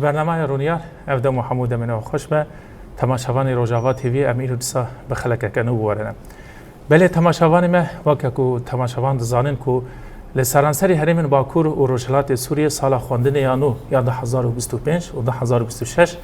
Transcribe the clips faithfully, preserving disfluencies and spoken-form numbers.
Bernameya Rûniyar, ev dem û hemû demên we xweş be. Temaşevanê Rojava T V, em îro dîsa bi xelekeke nû bi we re ne. Belê temaşevanê me, weke ku temaşevan dizanin ku li seranserî herêmên Bakur û Rojhilatê Sûriyê sala xwendinê ya nû ya du hezar û bîst û pênc û du hezar û bîst û şeş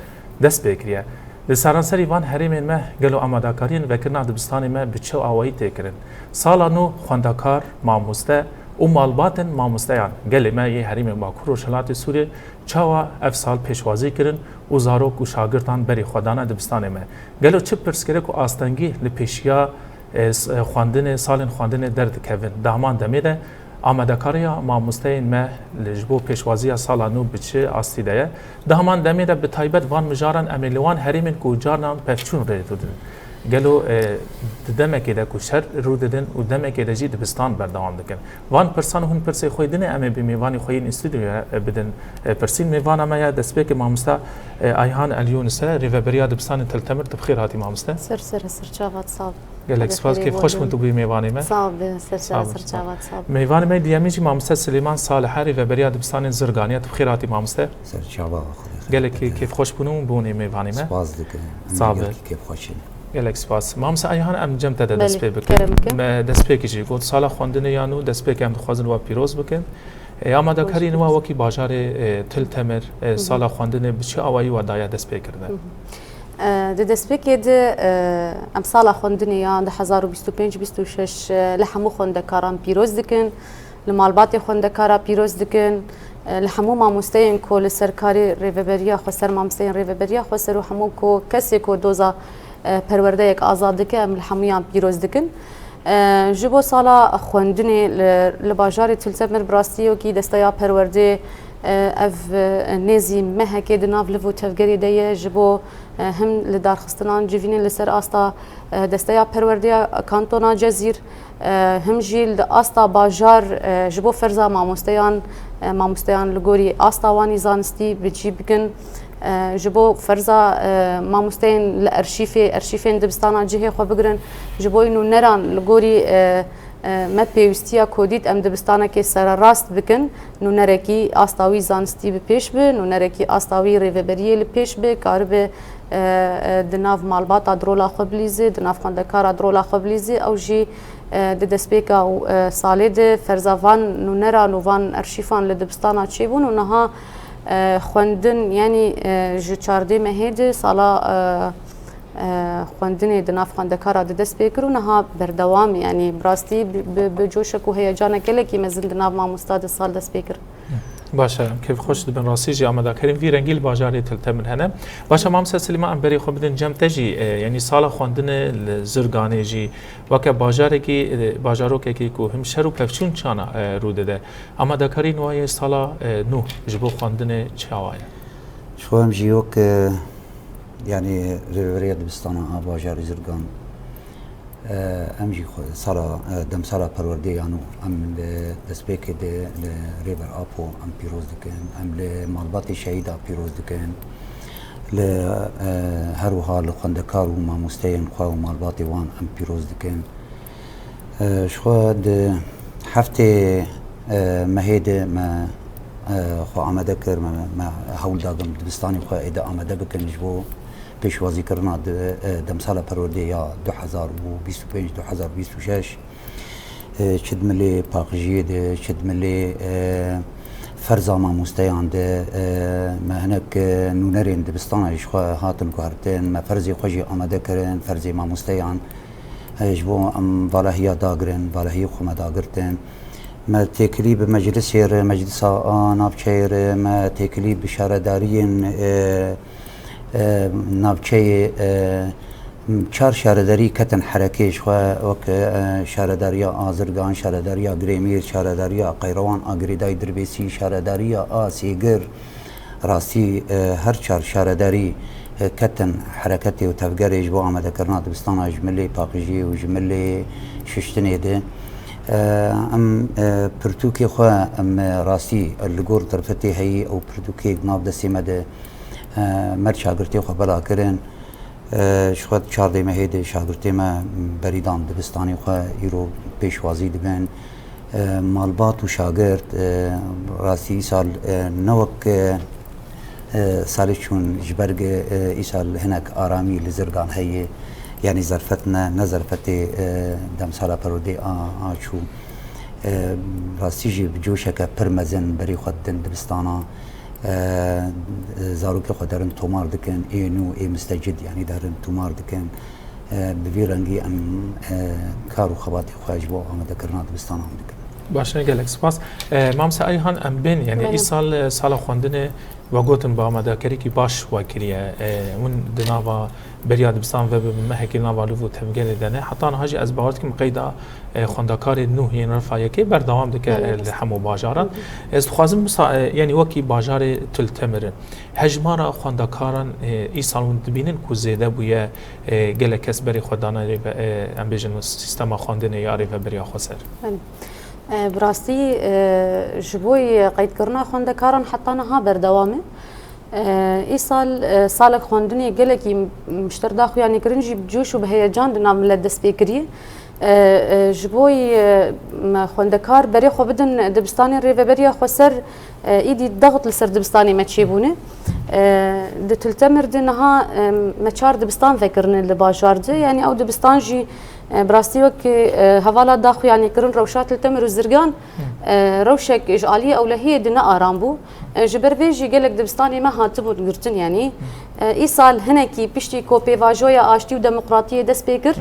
dest pê kiriye. Li seranserî van herêmên me gelo amadakariyên vekirina dibistanê me bi çi awayî tê kirin? Sala nû xwendekar, mamoste û malbatên mamosteyan gelê me yê herêmên Bakur Rojhilatê Sûriyê çawa ev sal pêşwazî kirin û zarok û şagirtan berê xwe dane dibistanê me? Gelo çi pirsgirêk û astengî li pêşiya, e, s-, e, xwendinê, salên xwendinê derdikevin? Di heman demê de amadekariya mamosteyên me li, ji bo pêşwaziya sala nû bi çi astî de ye? Di heman demê de bi taybet van mijaran em ê li wan herêmên ku carnan pevçûn rê didin. Gelo, e, di demekê de ku şer rû didin û demekê de jî dibistan berdewam dikin. Van pirsan hûn pirsê xwe dinê em ê bi mêvanê xwe yên stûdyoyê, e, bidin, e, pirsîn. Mêvana me ya destpêkê mamoste, e, Ayhan El Yunus e, rêveberiya dibistanê Til Temir. Tu bi xêr hatî mamoste. Ser ser, ser çavat, sağ ol. Gelek spas, kêf xweş bûn tu bûyî mêvanê me. Sağ ol, ser çavat, sağ ol. Mêvanê me diyemîn jî mamoste Silêman Salih e, rêveberiya dibistanên Zirganiyê. Tu bi xêr hatî mamoste. Ser çava, Xwedê xêr bike. Gelekî kêfxweş bûn û bûnê mêvanê me. Spas dikim. Sağ ol. Gelekî kêfxweş in. Gelek spas. Mamoste Ayhan, em cem te de dest pê bikin. Belê, kerem bikin. Me destpêkê jî got, sala xwendinê ya nû destpêkê em dixwazin we pîroz bikin. E, amadekariyên we wekî bajarê, e, Til Temir, e, sala xwendinê bi çi awayî we daye destpêkirine? E, di destpêkê de, e, em sala xwendinê ya du hezar û bîst û pênc bîst û şeş, e, li hemû xwendekaran pîroz dikin. Li malbatê xwendekara pîroz dikin, e, li hemû mamosteyên ku li ser karê rêveberiya xweser, mamosteyên rêveberiya xweser û hemû ku kesê ku doza, e, perwerdeyek azad dike, em li hemûyan pîroz dikin. E, ji bo sala xwendinê li, li bajarê Til Temir bi rastî wekî desteya perwerdê, e, ev, e, nêzî mehekê di nav liv û tevgerê de ye, ji bo, e, him li darxistinan civînên li ser asta, e, desteya perwerdeya kantona Cezîr, e, him jî li asta bajar, e, ji bo ferza mamosteyan, e, mamosteyan li gorî asta wan î zanistî bi cî bikin, e, ji bo ferza, e, mamosteyên li erşîfê, erşîfên dibistana cihê xwe bigirin, ji bo nûneran li gorî, e, e, me pêwîstiya ku dît em dibistanekê sererast bikin, nûnerekî asta wî zanistî bi pêş bi, nûnerekî asta wî rêveberiyê li pêş bi, karibe, e, e, di nav malbata di rola xwe bilîze, di nav xwendekara di rola xwe bilîze, ew jî, e, di destpêka, e, salê de ferza van nûneran û van erşîfan li dibistana çêbûn û niha, e, xwendin, yanî, e, ji çardê mehê de sala, e, e, xwendinê di nav xwendekara de dest pê kir û niha berdewam e. Yanî bi rastî bi, bi, bi coşek û heyecanek gelekî mezin di nav mamosta de sal dest pê kir. Baş e, em kêfxweş dibin, rastî jî amadekariyên vî rengî li bajarê Til Temir hene. Baş e, mamoste Silêman, em berê xwe bidin cem te jî, e, yanî sala xwendinê li Zirganê jî weke bajarekî, e, bajarokekî ku him şer û pevçûn çana, e, rû dide. Amadekariyên we yê sala, e, nû ji bo xwendinê çawa ye? Ji xwe em jî wek, e, yanî rêveberiya dibistana a bajarê Zirgan, e, em jî xwe sala, e, demsala perwerdê ya nû em li destpêkê de li Rêber Apo em pîroz dikin, em li malbatê şehîda pîroz dikin, li, e, her wiha li xwendekar û mamosteyên xwe û malbatê wan em pîroz dikin. E, ji xwe di heftê, e, mehê de me, e, xwe amade kir, me, me hewl da dibistanê xwe êdî amade bikin ji bo pêşwazîkirina di, e, demsala perwerdê ya du hezar û bîst û pênc, du hezar û bîst û şeş. E, çi di milê paqijiyê de, çi di milê, e, ferza mamosteyan de, e, me hinek, e, nûnerên dibistana ji xwe hatin guhertin, me ferzê xwe jî amade kirin, ferzê mamosteyan. E, ji bo em valehiya dagirin, valehiyê xwe me dagirtin. Me têkilî bi meclisê re, meclisa a navçeyê re, me têkilî bi şaredariyên, e, e, navçeyê, e, çar şaredarî ketin herekê ji xwe, wek, e, şaredariya a Zirgan, şaredariya Girêmîr, şaredariya Qeyrewan a Girêdayî Dirbêsî, şaredariya a Sêgir. Rastî, e, her çar şaredarî, e, ketin hereketê û tevgerê ji bo amadekirina dibistana ji milê paqijiyê û ji milê şiştinê de. E, em, e, pirtûkê xwe em, e, rastî, e, li gor derfetê heyî ew pirtûkê nav destê me de, e, me şagirtê xwe bela kirin. E, ji xwe çardê mehê de şagirtê me berî dan dibistanê xwe, îro pêşwazî dibin. E, malbat û şagirt, e, rastî îsal, e, ne wek, e, E, salê çûn ji ber ge, e, îsal hinek aramî li Zirgan heye, yanî zerfet ne, ne zerfetê, e, demsala perwerdê a, a çû. E, rastî jî bi coşeke pir mezin berê xwe didin dibistana. E, zarokê xwe derin tomar dikin, ê nû, ê mistecid, yanî derin tomar dikin. E, bi vî rengî em, e, kar û xebatê xwe ji bo amadekirina dibistanan dikin. Baş e, gelek spas. E, Mamse Ayhan, em bên, yanî Belê. Îsal, e, sala xwendinê we gotin bi amadekariyekî baş we kiriye. E, hûn di nava beriya dibistan ve bi mehekî nava lûv û tevgerê de ne. Heta niha jî ez bawer dikim qeyda, e, xwendekarê nû yên refa yekê berdewam dike, Belê, e, li rast. Hemû bajaran. Hı hı. Ez dixwazim wisa, e, yanî wekî bajarê Til Temir in. Hejmara xwendekaran, e, îsal hûn dibînin ku zêde bûye, e, gelek kes berê xwe dane rêve-, e, em bêjin sîstema xwendinê ya rêveberiya xweser? Belê. E, bi rastî, e, ji bo qeydkirina xwendekaran heta niha berdewam e. E, îsal, e, salek xwendinê gelekî m-, ji ter daxuyanîkirin jî bi coş û bi heyecan di nav milet dest pê kiriye. E, e, ji bo, e, me xwendekar berê xwe bidin dibistanên rêveberiya xweser, e, îdî dexit li ser dibistanê me çêbûne. E, di Til Temir de niha, e, me çar dibistan vekirine li bajar de. Yanî ew dibistan jî, e, bi rastî wek, e, hevala daxuyanîkirin rewşa Til Temir û Zirgan, e, rewşek ji aliyê ewlehiyê de ne aram bû. E, ji ber vê jî gelek dibistanê me hatibûn girtin, yanî. E, îsal hinekî piştî ku pêvajoya aştî û demokratiyê dest pê kir,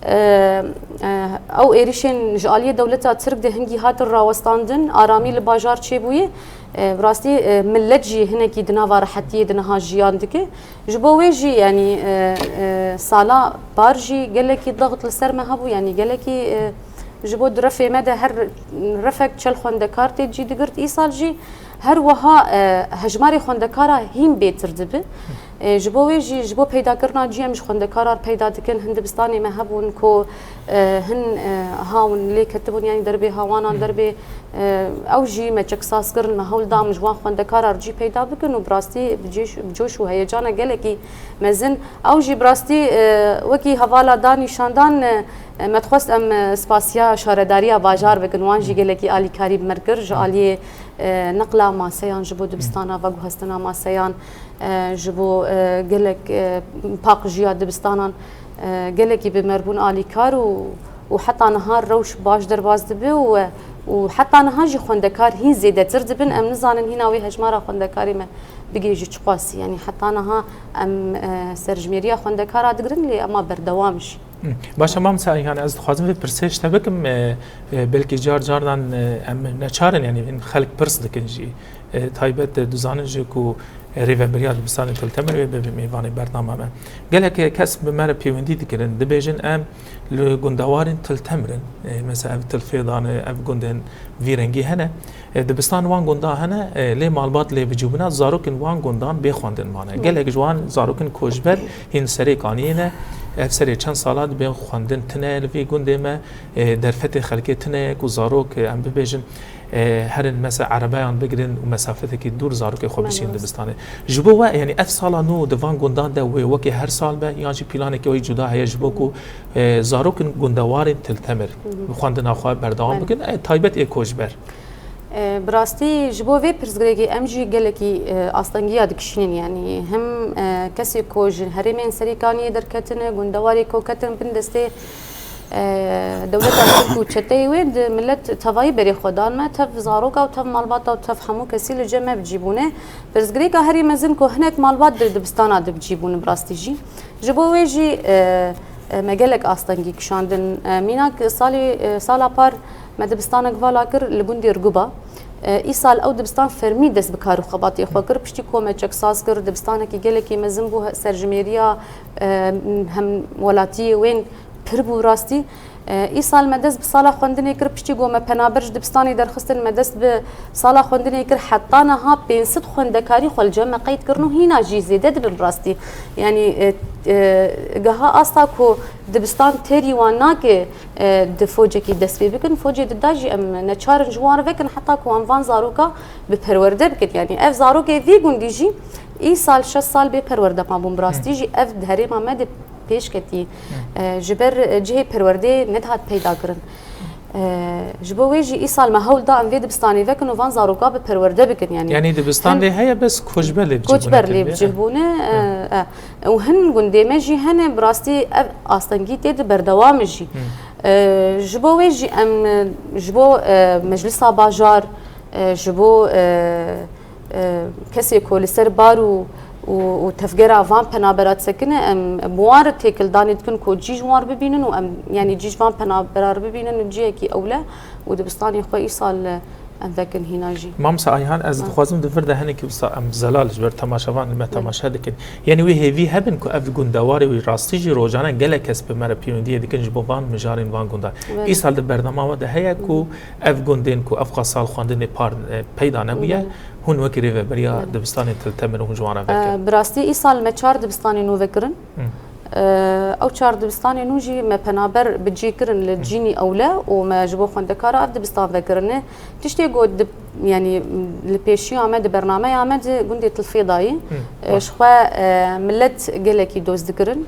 e, e, ew êrişên ji aliyê dewleta Tirk de hingî hatin rawestandin, aramî li bajar çêbûye. E, bi rastî, e, millet jî hinekî di nava rehetiyê de niha jiyan dike. Ji bo wê jî, yanî, e, e, sala par jî gelekî dexit li ser me hebû, yanî gelekî, e, ji bo di refê me de her refek çel xwendekar tê cî digirt. Îsal jî her wiha, e, hejmarê xwendekara hîn bêtir dibe. E, ji bo wê jî, ji bo peydakirina cî em ji xwendekaran peyda dikin. Hin dibistanê me hebûn ku, e, hin, e, hawin lê ketibûn, yanî derbê hawanan, derbê, e, ew jî me çeksaz kirin, me hewl da em ji wan xwendekaran cî peyda bikin û bi rastî bi cêş-, bi coş û heyecana gelekî mezin. Ew jî bi rastî, e, wekî hevala da nîşandan, e, me dixwest em, e, spasiya şaredariya bajar bikin. Wan jî gelekî alîkarî bi me kir ji aliyê, e, neqla maseyan ji bo dibistana veguhestina maseyan, e, ji bo, e, gelek, e, paqijiya dibistanan, e, gelekî bi me bûn alîkar û, û heta niha rewş baş derbas dibe û, û heta niha jî xwendekar hîn zêdetir dibin. Em nizanin hîna wê hejmara xwendekarê me bigihê ji çiqasî. Yanî heta niha em, e, serjimêriya xwendekara digirin lê ema berdewam jî. Hı. Baş e, Mamse Ayhan, ez dixwazim vê pirsê ji te bikim. E, e, belkî car cardan, e, em neçar in, yanî hin xelk pirs dikin jî. E, taybet, e, dizanin jî ku rêveberiya dibistanê Til Temir wê bibe mêvanê bernama me. Gelek, e, kes bi me re pêwendî dikirin, dibêjin em li gundewarên Til Temir in. E, mesela ev Til Fêdan e, ev gundên vî rengî hene. E, dibistan wan gunda hene, e, lê malbat lê bicûbûna, zarokên wan gundan bê xwendin mane. Gelek ji wan zarokên koçber hîn serê kaniyê ne. Ev serê çend sala dibên xwendin tine li vî gundê me. E, derfetê xelkê tine ye ku zarok, e, em bibêjin, e, herin mesela erebeyan bigirin û mesafetekî dûr zarokê xwe bişînin dibistanê. Ji bo we, yanî ev sala nû di van gundan de wê wekî her sal be, yan jî planekê wê cuda heye ji bo ku, e, zarokên gundewarên Til Temir bi xwendina xwe berdewam bikin, e, taybet ê koçber? E, bi rastî ji bo vê pirsgirêkê em jî gelekî, e, astengiya dikişînin, yanî him, e, kesê ku ji herêmên Serêkaniyê derketine, gundewarê ku ketin bin destê, e, dewleta Tirk û çeteyê wê, di millet tevayî berê xwe dan me, tev zaroka û tev malbata û tev hemû kesî li cem me bi cî bûne. Pirsgirêka herî mezin ku hinek malbat di dibistana de bi cî bûne bi rastî jî. Ji bo wê jî, e, e, me gelek astengî kişandin. E, mînak salê, e, sala par me dibistanek vala kir li gundê Riguba. E, îsal ew dibistan fermî dest bi kar û xebatê xwe kir. Piştî ku me çeksaz kir, dibistanekî gelekî mezin bû, he-, serjimêriya, e, hemwelatiyê wên pir bû rastî. E, îsal me dest bi sala xwendinê kir, piştî ku me penaber ji dibistanê derxistin, me dest bi sala xwendinê kir, heta niha pênc sed xwendekarî xwe li cem me qeyd kirin û hîna jî zêde dibin rastî. Yanî, e, e, geha asta ku dibistan têrî wan nake, e, di focekî dest pê bikin, focê di da jî em neçar in ji wan re vekin heta ku em van zaroka bi perwerde bikin. Yanî ev zarokê vî gundî jî îsal şeş sal bê perwerde mabûn bi rastî jî ev di herêma me de pêş ketî. E, ji ber, e, cihê perwerdeyê nedihat peyda kirin. E, ji bo wê jî îsal me hewl da em vê dibistanê vekin û van zaroka bi perwerde bikin, yanî. Yanî dibistan lê heye, bes koçber lê bi cih bûne. Koçber lê bi cih bûne, e, e. Û hin gundê me jî hene, bi rastî ev astengî tê de berdewam e jî. E, ji bo wê jî em, e, ji bo, e, meclisa bajar, e, ji bo, e, e, kesê ku li ser bar û, û, û tevgera van penabera disekine, em, em bi wan re têkildanê dikin ku cî ji wan re bibînin û em, yanî cî ji van penabera re bibînin û cihekî ewle û dibistanê xwe îsal, e, em vekin hîna jî. Mamosta Ayhan, ez dixwazim di vir de hinekî wisa em zelal ji ber temaşevan li me temaşe dikin. Yanî wê hêvî hebin ku ev gundewarê wî rastî jî rojane gelek kes bi me re pêwendiyê dikin ji bo van mijarên van gundan. Belê. Îsal di bernama we de heye ku ev gundên ku ev qas sal xwendinê par, e, peyda nebûye, hûn wekî rêveberiya dibistanê Til Temir hûn ji wan re vekin. E, bi rastî îsal me çar dibistanê nû vekirin. E, ew çar dibistanê nû jî me penaber bi cî kirin li cînî ewle û me ji bo xwendekara ev dibistan vekirine. Tiştê ku di, yanî li pêşiya me, di bernameya me di gundê Til Fêdayî, e, ji xwe, e, millet gelekî doz dikirin.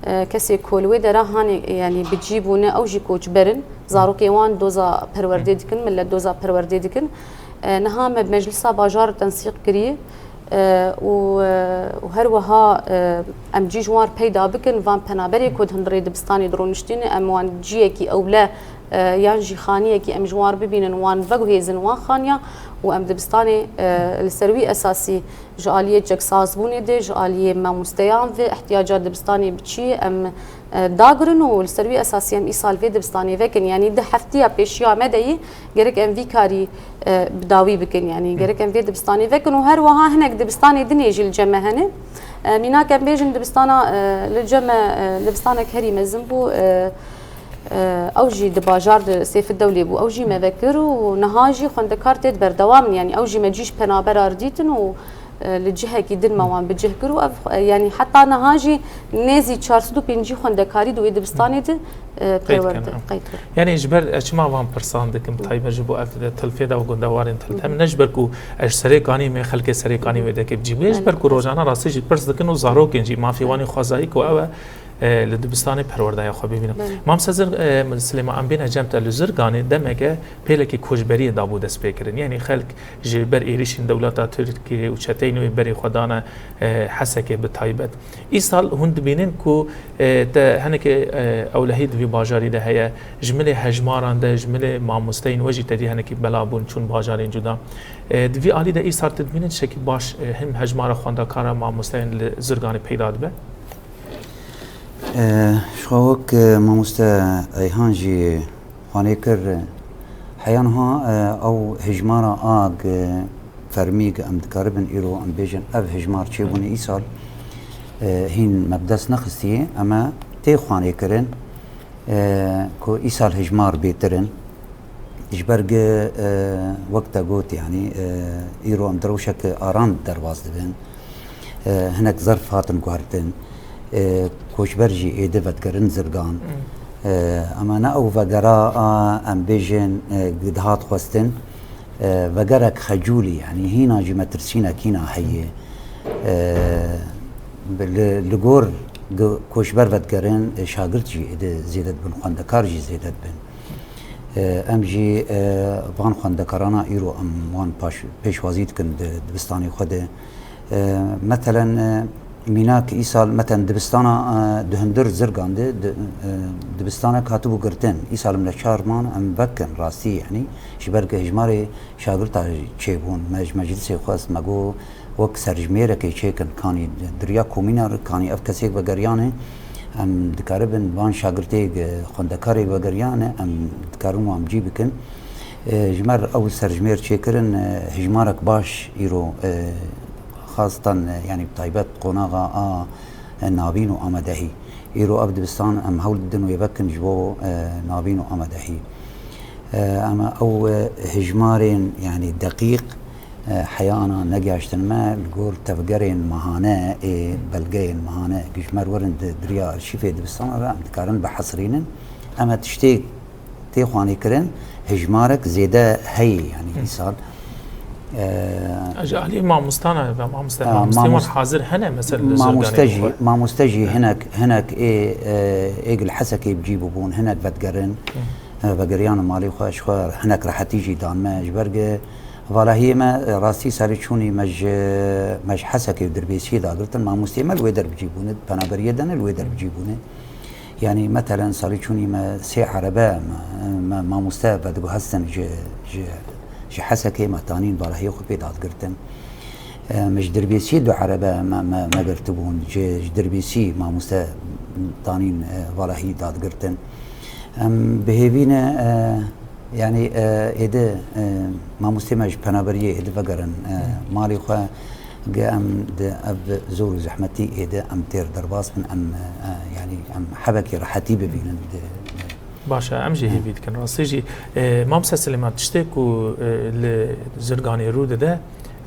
E, kesê ku li wê dera hanê, yanî bi cî bûne, ew jî koçber in. Zarokê wan doza perwerdê dikin, millet doza perwerdê dikin. E, niha me bi meclisa bajar re tensîq kiriye, e, û, e, û her wiha, e, em cî ji wan re peyda bikin, van penaberê ku di hundirê dibistanê de rûniştîne, em wan ciyekî ewle, e, yan jî xaniyekî em ji wan re bibînin, wan veguhêzin wan xaniya û em dibistanê, e, li ser wî esasî ji aliyê çeksazbûnê de, ji aliyê mamosteyan ve ihtiyaca dibistanê bi çi em, e, dagirin û li ser wî esasî em îsal vê dibistanê vekin. Yanî di heftiya pêşiya me de yî gerek em vî karî, e, bi dawî bikin. Yanî gerek em vê dibistanê vekin û her wiha hinek dibistanê dinê jî li cem me hene. E, mînak em bêjin dibistana, e, li cem me, e, dibistanek herî mezin bû. E, e, ew jî di bajar de Sêfid Dewlê bû. Ew jî me vekir û niha jî xwendekar tê di berdewam in. Yanî ew jî me cî ji penabera re dîtin û e, li cihekî din me wan bi cih kir û ev, e, yanî heta niha jî nêzî çar sed û pêncî xwendekarî di wê dibistanê de, e, perwerde qeyd kirin. Yanî ji ber ez çima van pirsan dikim, taybet ji bo ev Til Fêda û gundewarên Til Temir, ne ji ber ku ez ji Serêkanî me, xelkê Serêkanî wê dekê bi cî bûye, ji ber ku rojane rastî jî pirs dikin û zarokên jî mafê wan ê xwezayî ku ew e, e, li dibistanê perwerdeya xwe bibînin. Belê. Mam Sezer, e, Silêman, em bêne cem te li Zirganê demeke pêlekî koçberiyê dabû destpêkirin. Yanî xelk ji ber êrîşên dewleta Tirkiyê û çeteyên wê berê xwe dane, e, Hesekê bi taybet. Îsal hûn dibînin ku, e, te hinekê, e, ewlehî di vî bajarî de heye, ji milê hejmaran de, ji milê mamosteyên we jî te dî hinekî bela bûn, çûn bajarên cuda. E, di vî alî de îsal tu dibînî tiştekî baş, e, him hejmara xwendekara mamosteyên li Zirganê peyda dibe? E, ji xwe wek, e, mamoste Eyhan jî xwanê kir, e, heya niha, e, ew hejmara a ge fermî ge em dikaribin îro em bêjin ev hejmar çêbûne îsal, e, hîn me bi dest nexistiye, eme tê xwanê kirin, e, ku îsal hejmar bêtir in. Ji ber ge, e, wek te got, yanî, e, îro em di rewşeke aran derbas dibin. E, hinek zerf hatin guhertin. E, koçber jî êdî vedigerin Zirgan. E, ema ne ew vegera a, em bêjin, e, gi dihat xwestin, e, vegerek xecûlî, yanî hîna jî metirsînek hîna heye. E, li, li gor gi-, koçber vedigerin, e, şagirt jî êdî zêde dibin, xwendekar jî zêde dibin. E, em jî, e, van xwendekarana îro em wan paş-, pêşwazî dikin di dibistanê xwe de. E, metelen, e, mînak îsal, meten dibistana, e, di hundir Zirgan de, di, e, dibistanek hatibû girtin. Îsal em li çar man, em vekin rastî, yanî ji ber ku hejmarê şagirta çêbûn, me ji meclisê xwest, me got, wek serjimêrekê çêkin, kanî di riya komîna re, kanî ev kesêk vegeriyane, em dikaribin van şagirtê, e, xwendekarê vegeriyane, em dikarin wan cî bikin. E, ji me re ew serjimêr çêkirin, e, hejmarek baş îro, e, xastan, e, yanî bi taybet qonaxa a, e, navîn û amadehî. Îro ev dibistan em hewl didin wê vekin ji bo, e, navîn û amadehî. E, em ew, e, hejmarên, yanî deqîq, e, heya ana negihaştin me, li gor tevgerên mehane, ê belgeyên mehane, ku ji me re werin di, di riya arşîvê dibistana re, em dikarin bihesirînin. Em e tiştê tê xwanê kirin, hejmarek zêde heye, yanî îsal. E, ji alî mamostana ve, mamoste, e, mamosteyên wan hazir hene, mesela, li Zirganê jî, xwe? Mamoste jî hinek, hinek ê, e, ê li Hesekê bi cî bûbûn, hinek vedigerin. Vegeriyan malê xwe, ji xwe hinek rehetî jî dan me. Ji ber ge valahiyê me, rastî serê çûnî me ji, me ji Hesekê û Dirbêsiyê dagirtin. Mamostê me li wê der bi cî bûne, di penaberiyê de ne, li wê der bi cî bûne. Yanî metelen serê çûnî me sê erebe me, me mamoste vediguhestin ji, ji, ji Hesekê me tanîn valahiyê xwe pê dadgirtin. Em ji Dirbêsiyê du erebe me, me, me girtibûn. Ji, ji Dirbêsî mamoste tanîn, e, valahî dadgirtin. Em bi hêvî ne, e, yanî, e, êde, e, mamostê me ji penaberiyê êde vegerin, e, malê xwe, ge em di ev zor û zehmetî êde em têr derbas bin, em, e, yanî em hebekî rehetî bibînin di, di Baş e, em jî hêvî dikin. Rastî jî, e, Mamse Silêman, tiştê ku, e, li Zirganê rû dide,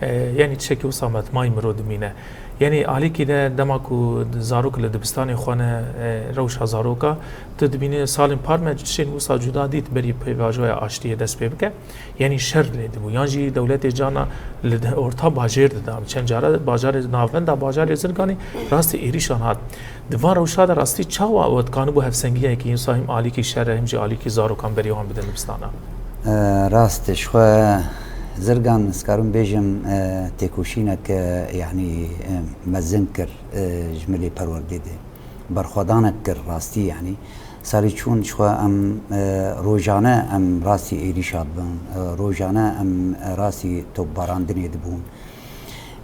e, yanî tiştekî wisa me di may mirov dimîne. Yanî alîkî de dema ku zarok li dibistanê xwe ne, e, rewşa zaroka, tu dibînî salên par me tiştên wisa cuda dît berî pêvajoya aştiyê dest pê bike. Yanî şer lê dibû. Yan jî dewletê cana li de-, orta bajêr dida. Çend cara bajarê navenda, bajarê Zirganê rastî êrîşan hat. Di van rewşa de rastî çawa we dikanibû hevsengiyekî, însa him alîkî şer e, him jî alîkî zarokan berî wan bidin dibistana? E, rast e, ji xwe Zirgan, ez karim bêjim, e, têkoşînek, e, yanî, e, mezin kir, e, ji milê perwerdê de. Berxwedanek kir rastî, yanî. Serê çûn ji xwe em, e, rojane em rastî êrîşa dibin. E, rojane em, e, rastî topbarandinê dibûn.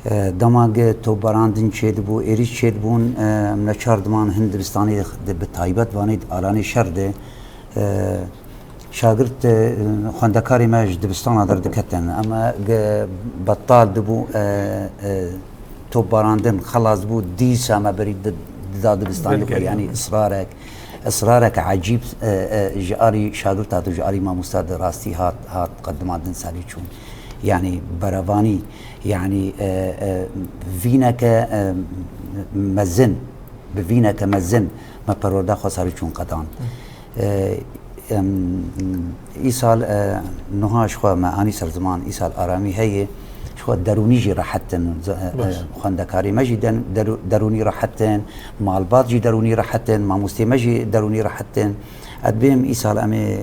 E, dema ge topbarandin çêdibû, êrîş çêdibûn, e, em neçar diman hin dibistanê de, bi taybet vanê di alanê şer de, e, şagirt, e, xwendekarê me ji dibistana derdiketin. Em, e, ge betal dibû, e, e, topbarandin xelas dibû, dîsa me berî di-, dida dibistanê xwe. Belge. Yanî israrek, israrek ecîb, e, e, ji alî şagirta de, ji alî mamosta de rastî hat, hat qedimandin serê çûn. Yanî berevanî, yanî, e, e, vîneke, e, mezin, bi vîneke mezin me perwerda xwe serê çûn qedand. E, em, îsal, e, nuha ji xwe me anî ser ziman, îsal aramî heye, ji xwe derûnî jî rehet in. Z-, e, Baş. Xwendekarê me jî den-, derû-, derûnî rehet in, malbat jî derûnî rehet in, mamostê me jî derûnî rehet in. Ez dibêm îsal em ê, e,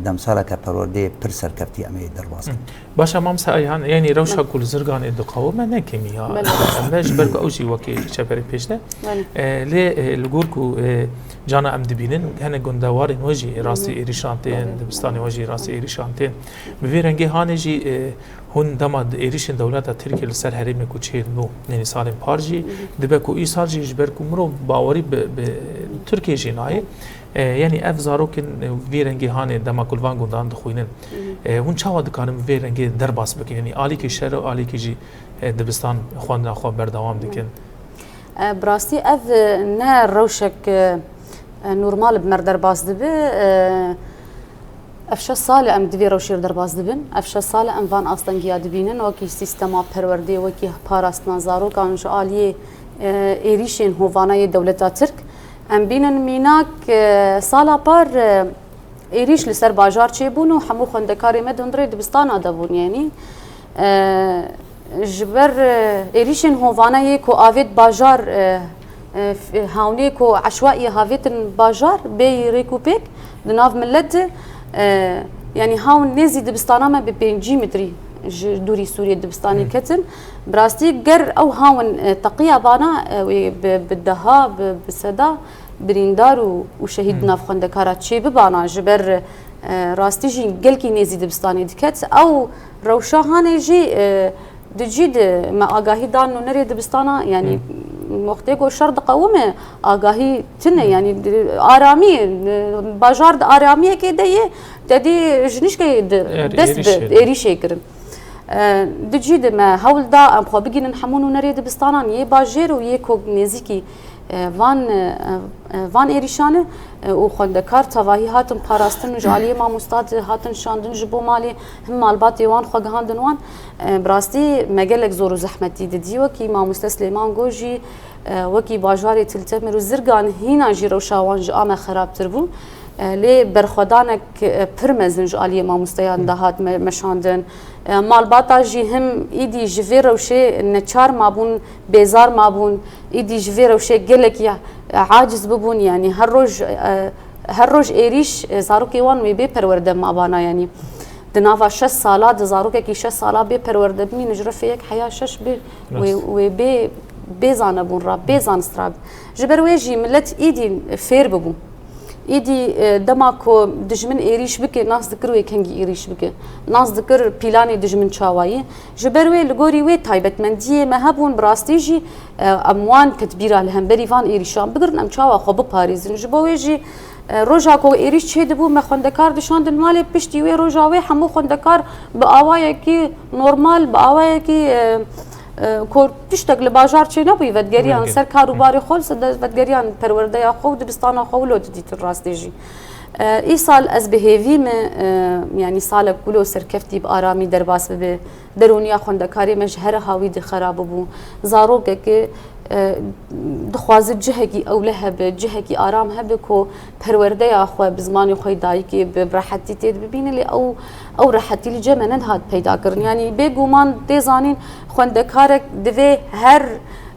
demsaleke perwerdeyê pir serkeftî em ê derbas bikin. Baş e, Mamse Ayhan, yanî rewşa ku li Zirganê diqewime ne kemî ya. Belê. Em ne ji ber ku ew jî wekî çeperê pêş de. Belê. E, lê, e, li gor ku, e, cana em dibînin, hinek gundewarên we jî rastî êrîşan tên, dibistanê we jî rastî êrîşan tên. Bi vê rengê hanê jî, e, hûn dema di êrîşên dewleta Tirkiyê li ser herêmê ku çêdibû, yanî salên par jî, dibe ku îsal jî ji ber ku mirov bawerî bi, bi Tirkiyê jî nayê. E, yanî ev zarokên, e, vî rengî hanê dema ku li van gundan dixwînin. E, hûn çawa dikarin vê rengê derbas bikin? Yanî alîkî şer û alîkî jî, e, dibistan xwendina xwe berdewam dikin. E, bi rastî ev, e, ne rewşek, e, e, normal bi me re derbas dibe. E, ev şeş sal e em di vê rewşê re derbas dibin. Ev şeş sal e em van astengiya dibînin, wekî sîstema perwerdê, wekî parastina zarokan ji aliyê, e, êrîşên hovana yê dewleta Tirk. Em bînin mînak, e, sala par, e, êrîş li ser bajar çêbûn û hemû xwendekarê me di hundirê dibistana de bûn, yanî, e, ji ber, e, êrîşên hovane yê ku avêt bajar, e, e, f-, hawnê ku eşwaiyê havêtin bajar, bêyî rêk û pêk di nav millet de, e, yanî hawn nêzî dibistana me bi pêncî metrî ji dûrî Sûriyê dibistanê Hmm. ketin. Bi rastî ger ew hawn, e, teqiya bana, e, wê bi, bi deha, bi, bi seda birîndar û, û şehîd Hmm. di nav xwendekara çê bibana, ji ber, e, rastî jî gelkî nêzî dibistanê diket. Ew rewşa hanê jî, e, di cî de me agahî dan nûnerê dibistana, yanî Hmm. wextê ku şer diqewime, agahî tune, Hmm. yanî di aramiyê, e, bajar di aramiyekê de ye, te dî ji nişkê de Êr-, dest bi êrîşê de. êrîşê kirin. E, di cî de me hewl da em xwe bigihînin hemû nûnerê dibistanan yê bajêr û yê ku nêzîkî, e, van, e, e, van êrîşan e, e, û xwendekar tevahî hatin parastin, ji aliyê mamosta de hatin şandin ji bo malê, him malbatê wan xwe gihandin wan. E, bi rastî me gelek zor û zehmetî didî, wekî mamoste Silêman got jî, e, wekî bajarê Til Temir û Zirgan hîna jî rewşa wan ji a me xerabtir bû. E, lê berxwedanek, e, pir mezin ji aliyê mamosteyan de hat me-, meşandin. E, malbata jî him îdî ji vê rewşê neçar mabûn, bêzar mabûn. Îdî ji vê rewşê gelekî, e, aciz bibûn, yanî her roj, e, Her roj êrîş, e, zarokê wan wê bê perwerde mabana, yanî di nava şeş sala, di zarokekî şeş sala bê perwerde bimîne, ji re fê yek heya şeş bê, wê, Rast. wê bê, bê zanebûn ra, bê zanist ra. Ji ber wê jî millet îdî fêr bibû. Îdî, e, dema ku dijmin êrîş bike, nas dikir wê kengî êrîş bike. Nas dikir pîlanê dijmin çawa yî. Ji ber wê li gorî wê taybetmendiyê me hebûn, bi rastî jî, e, em wan tedbîra li hemberî van êrîşan bigirin, em çawa xwe biparêzin. Ji bo wê jî, e, roja ku êrîş çêdibû, me xwendekar dişandin malê, piştî wê roja wê hemû xwendekar bi awayekî normal, bi awayekî, e, e, ku tiştek li bajar çênebûyî, vedgeriyan Vengê. ser kar û Hı. barê xwe, li ser de-, vedgeriyan perwerdeya xwe û dibistana xwe wilo didîtin rastê jî. E, îsal ez bi hêvî me, e, yanî salek wilo serkeftî bi aramî derbas bibe. Derûniya xwendekarê me ji here hawî de xera bibû. Zarokeke, e, dixwaze cihekî ewle hebe, cihekî aram hebe ku perwerdeya xwe bi zimanê xwe yê dayikê bi rehetî tê de bibîne, lê ew, ew rehetî li cem me nedihat peyda kirin. Yanî bêguman tê zanîn xwendekarek divê her,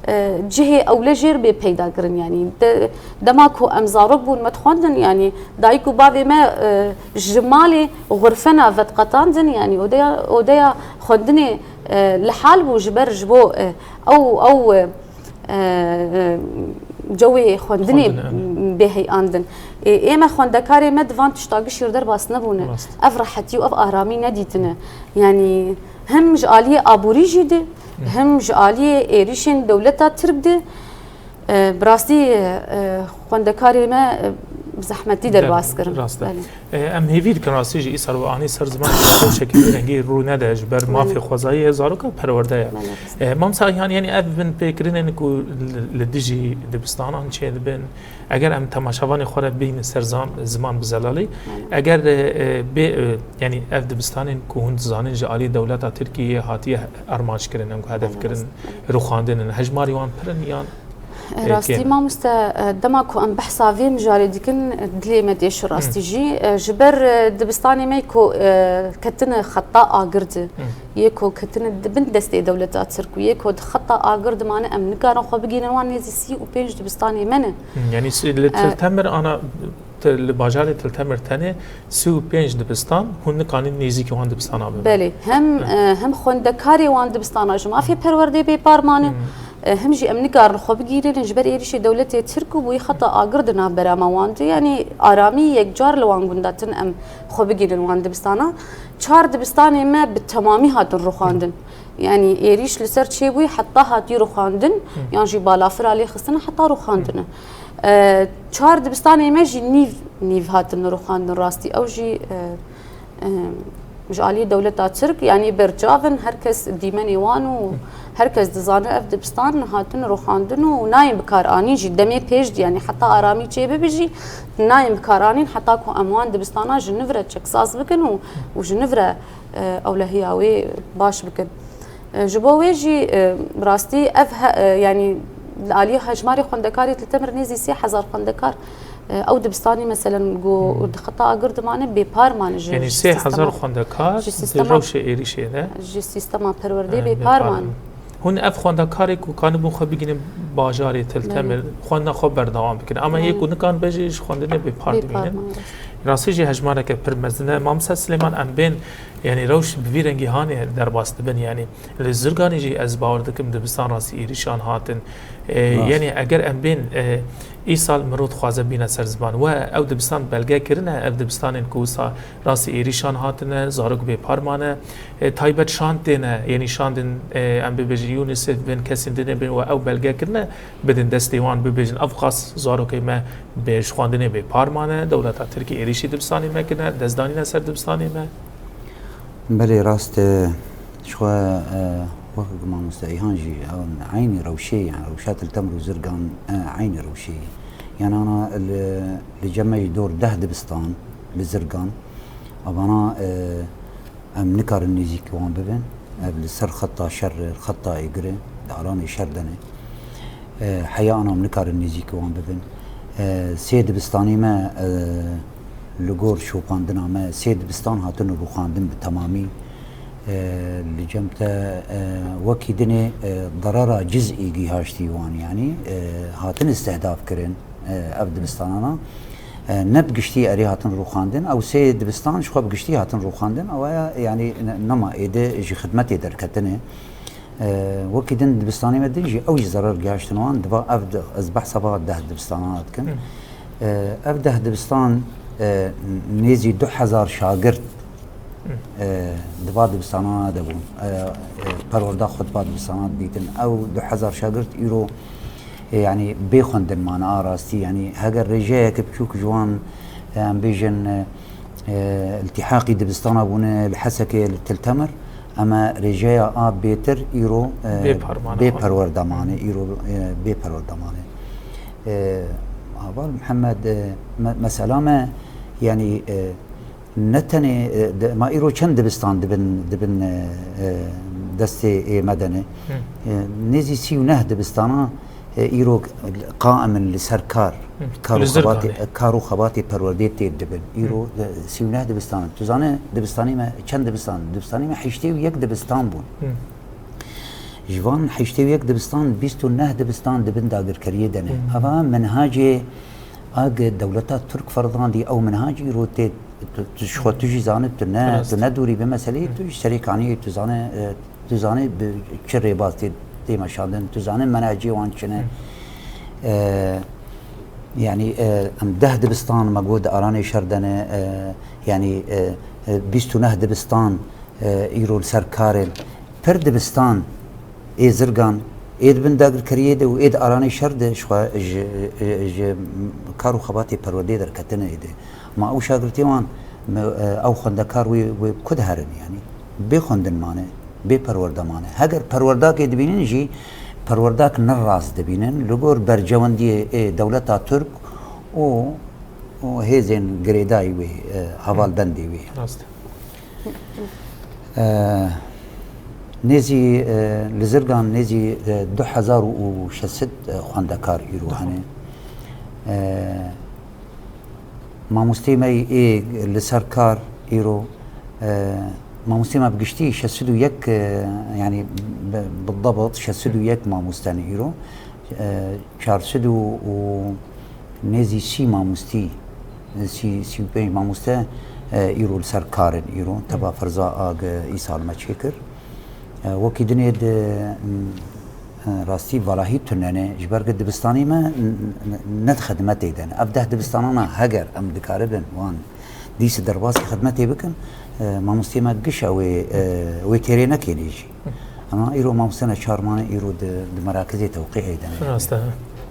e, cihê ewle jêr bê peyda kirin. Yanî de-, dema ku em zarok bûn me dixwendin, yanî dayik û bavê me, e, ji malê xurfena vediqetandin, yanî odeya, odeya xwendinê, e, li hal bû ji ber ji bo, e, ew, ew, e, e, cewê xwendinê Xwendin, evet. bê heyandin. Ê, ê me xwendekarê me di van tişta gişî re derbas nebûne. Rast. Ev rehetî û ev aramî nedîtine. Yanî hem ji aliyê aborî jî de, Hı. hem ji aliyê êrîşên dewleta Tirk de, e, bi rastî, e, xwendekarê me, e, bi zehmetî Der-, derbas kirin. rast e. Belê. E, em hêvî dikin rastî jî îsal we anî ser ziman rewşeke rengî rû nede ji ber Belê. mafê xwezayî ye, zaroka perwerde ye. Belê, rast. E, Mamsa Ayhan, yanî ev binpêkirinên ku li, li dijî dibistanan çêdibin, eger em temaşevanê xwe re bîne ser zam-, ziman bi zelalî, Belê. eger, e, e, bê, e, yanî ev dibistanên ku hûn dizanin ji alî dewleta Tirkiyê hatiye armanc kirin, em ku hedef Belê, kirin, rast. rûxandin in, hejmarî wan pir in yan E, Rastî kêm. mamoste, e, dema ku em behsa vê mijarê dikin, e, dilê me têşo rastî Hı. jî. E, ji ber, e, dibistanê me ku, e, ketine xeta agir de, Hı. yê ku ketine di bin destê dewleta Tirk û yê ku di xeta agir de mane, em nikarin xwe bigihînin wan nêzî sî û pênc dibistanê me ne. Hı, yanî si-, li E, Til Temir ana, te-, li bajarê Til Temir tenê sî û pênc dibistan, hûn nikarin nêzîkî wan dibistana bibin. Belê, hem, Hı. e, hem xwendekarê wan dibistana ji mafê perwerdê bêpar mane, Hı. E, hem jî em nikarin xwe bigihînin ji ber êrîşê dewletê Tirk û bûyî xeta agir di navbera me wan de. Yanî aramî yekcar li wan gunda tune em xwe bigihînin wan dibistana. Çar dibistanê me bi temamî hatin rûxandin. Yanî êrîş li ser çêbûyî heta hatî rûxandin, Hı. yan jî balafira lê xistine heta rûxandine. E, çar dibistanê me jî nîv, nîv hatin rûxandin rastî. Ew jî, e, Em, ji aliyê dewleta Tirk, yanî berçav in, her kes dîmenê wan û her kes dizane ev dibistan hatin rûxandin û nayên bikaranîn jî. Demê pêş de, yanî heta aramî çêbibe jî, nayên bikaranîn heta ku em wan dibistana ji nû re çeksaz bikin û, û ji nû re, e, ewlehiya wê baş bikin. E, ji bo wê jî, e, bi rastî ev he-, e, yanî li aliyê hejmarê xwendekarê Til Temir nêzî sê hezar xwendekar, e, ew dibistanê meselen ku Hmm. di xeta agir dimane bêpar mane ji, Yanî ji sê hezar sîstema, xwendekar ji di sîstema, rewşê êrîşê de, ji sîstema perwerdê e, bêpar bêpar mane. mane. Hûn ev xwendekarê ku kanibûn xwe bigihînin bajarê Til Belê. Temir, xwendina xwe berdewam bikin. Ama yê Belê. ku nikan be jî ji xwendinê bêpar Bêpar dimînin. mane, rast. Rastî jî hejmareke pir mezin e. Mamoste Silêman, em bên, yanî rewş bi vî rengî hanê derbas dibin, yanî li Zirganê jî ez bawer dikim dibistan rastî êrîşan hatin. E, Rast. yanî eger em bên, e, îsal mirov dixwaze bîne ser ziman. We ew dibistan belge kirine, ev dibistanên ku wisa rastî êrîşan hatine, zarok bêpar mane, e, taybet şand têne, yanî şandin, e, em bibêjin UNICEF bin, kesên dinê bin, we ew belge kirine, bidin destê wan bibêjin, ev qas zarokê me bê ji xwendinê bêpar mane, dewleta Tirkî êrîşî dibistanê me kirine, dest danîne ser dibistanê me. Belê, rast e. Ji xwe, e, wek mamoste Eyhan jî, ew eynî rewşê, yani rewşa Til Temir û Zirgan, e, eynî rewşê ye. Yani ana li, li cem me jî dor deh dibistan li Zirgan. Evana, e, em nikarin nêzîkî wan bibin. Ev li ser xeta şer, xeta êgir e, di alanê şer de ne. E, heya ana em nikarin nêzîkî wan bibin. E, sê dibistanê me, e, li gor şopandina me, sê dibistan hatin rûxandin bi temamî. E, li cem te, e, wekî dinê, e, darara cizî gihaştî wan, yanî, e, hatin istihdaf kirin, e, ev dibistanana. e, ne bi giştî erê hatin rûxandin, ew sê dibistan ji xwe bi giştî hatin rûxandin, ew ya, yanî ne-, nema êdî ji xidmetê derketine. E, wekî din dibistanê me din jî ew jî zerar gihiştin wan, diva ev di-, ez behsa va deh dibistana dikim. Hı. E, ev deh dibistan, e, nêzî du hezar şagirt, Hı. e, di va dibistana de bûn. E, e, perwerda xwe di va dibistana didîtin. Ew du hezar şagirt îro, e, yanî bê xwendin mane a rastî. Yanî heger rêjeyeke biçûk ji wan, e, em bêjin, e, e, iltîhaqî dibistana bûne li Hesekê, li Til Temir, ema rêjeya a bêtir îro, e, Bê par mane bê xwe. Perwerda mane, îro, e, bê perwerda mane. E, Heval Mihemed, e, me-, mesela me, yanî, e, ne tenê, e, de, ma îro çend dibistan dibin, dibin, e, e, destê ê me de ne? Hı. E, nêzî sî û neh dibistana, e, îro qaim in li ser kar, Hı. kar û Li Zirganê. xebatê, kar û xebatê perwerdê tê dibin. Îro, Hı. e, sî û neh dibistan in. Tu zane dibistanê me çend dibistan? Dibistanê me heştê û yek dibistan bûn. Hı. Ji van heştê û yek dibistan, bîst û neh dibistan di bin dagirkeriyê de ne. Hmm. Eva minhacê ag dewleta Tirk ferzandî, ew minhac îro tê, tu, tu ji xwe tu jî zanî, tu ne, Rast. tu ne dûrî bi meseleyê, Hmm. tu ji serê kaniyê tu zanî, e, tu zanî bi çi rêbaz tê, tê meşandin, tu zanî menhecê wan çi ne. Hmm. E, yanî, e, em deh dibistan me got di aranê şer de ne, e, yanî, e, e, bîst û neh dibistan, e, îro li ser karê. Pir dibistan ê Zirgan ê di bin dagirkeriyê de û ê di aranê şer de ji xwe ji, ji kar û xebatê perwerdeyê derketine êdî. Ma ew şagirtê wan, me, e, ew xwendekar wê, wê ku diherin yanî? Bê xwendin mane, bê perwerde mane. Heger perwerdakê dibînin jî, perwerdak ne rast dibînin. Li gor bercewendiyê ê dewleta Tirk û, û hêzên girêdayî wê, e, hevalbendê wê. Rast. E, nêzî, e, li Zirgan nêzî, e, du hezar û şeş sed, e, xwendekar îro Tamam. hene. E, mamosteyê me yê li ser kar îro, e, mamosteyê me bi giştî şeş sed û yek, e, yanî bi, bi debt şeş sed û yek mamoste ne îro. E, çar sed û, û nêzî sî mamostî, sî, sî û pênc mamoste, e, îro li ser kar in îro. Teva ferza ag îsal me çêkir. E, wekî dinê di, m, e, rastî valahî tune ne, ji ber ku dibistanê me n-, n-, ne di xidmetê de ne. Ev deh dibistanana heger em dikaribin wan dîs derbasî xidmetê bikin, e, mamostê me giş ew ê, e, wê têrê nekênê jî. Ama îro mamoste neçar mane, îro di, di merakizê tewqîhê de ne. Rast e.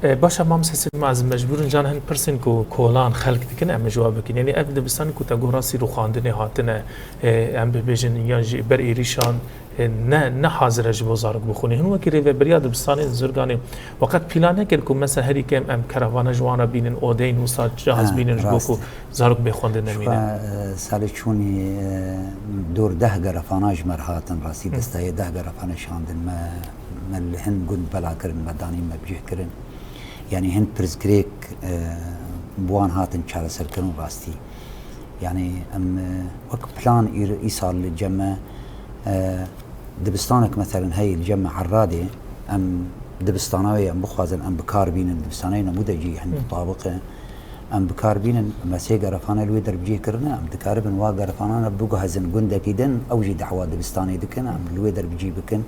E, baş e, mamoste Silma, ez mecbûr in can hin pirsên ku kolan xelk dikin, em ji we bikin. Yanî ev dibistanê ku te got rastî rûxandinê hatine, e, em bibêjin yan jî ber êrîşan, e, ne, ne hazir e ji bo zarok bixwîne. Hin wekî rêveberiya dibistanê Zirganê weqet pîlan nekir ku mesela herî kêm em kerevana ji wan re bînin, odeyên wisa cihaz Ha, bînin ji bo rast ku e. Zarok bê xwendin Ji nemîne. xwe, e, salê çûnî, e, dor deh gerefana ji me re hatin, rastî Hı. destayê deh gerefane şandin me, me li hin gund bela kirin, me danîn, me bi cih kirin. Yanî hin pirsgirêk, e, bi wan hatin çareserkirin rastî. Yanî em, e, wek plan îr-, îsal li cem me, e, dibistanek meselen heye li cem me Erradê, em dibistana wê em bixwazin em bi kar bînin, dibistana wê nemûde cî hin Hı. mutabiq e. Em bi kar bînin, me sê gerefane li wê der bi cih kirine, em dikaribin wa gerefanan re biguhezin gundekî din, ew jî dehwa dibistanê dikin, em li wê der bi cih bikin.